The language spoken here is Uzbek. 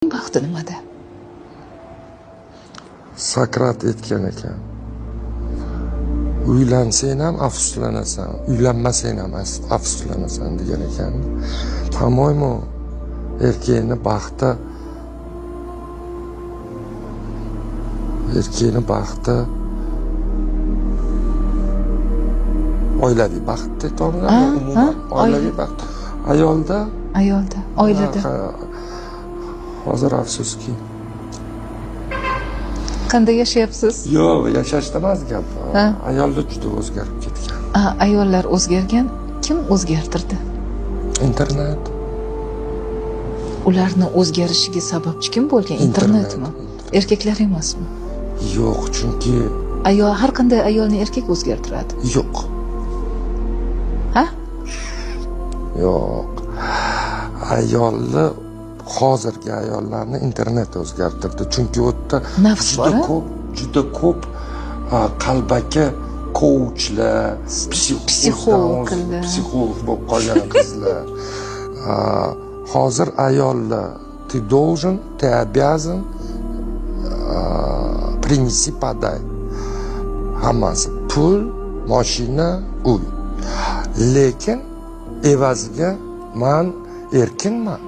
Baxti nimada? Sokrat aytgan ekan. Uylansang ham afsuslanasan, uylanmasang ham afsuslanasan degan ekan. По-моему, erkakni baxti oilaviy baxt deb umuman oilaviy baxt. Ayolda, oilada. Hozir afsuski. Qanday yashayapsiz? Yo'q, yashashda emas gap. Ayollar juda o'zgarib ketgan. Ayollar o'zgargan, kim o'zgartirdi? Internet. Ularni o'zgarishiga sababchi kim bo'lgan? Internetmi? Erkaklar emasmi? Yo'q, chunki ayol, har qanday ayolni erkak o'zgartiradi. Yo'q. Ha? Yo'q. Ayolni, hozirgi ayollarni internet o'zgartirdi. Chunki u yerda juda ko'p qalbaki coachlar, psixolog bo'lib qolgan qizlar. Hozir ayollar ты должен, ты обязан, принеси, подай. Hammasi pul, mashina, uy. Lekin evaziga man erkinman.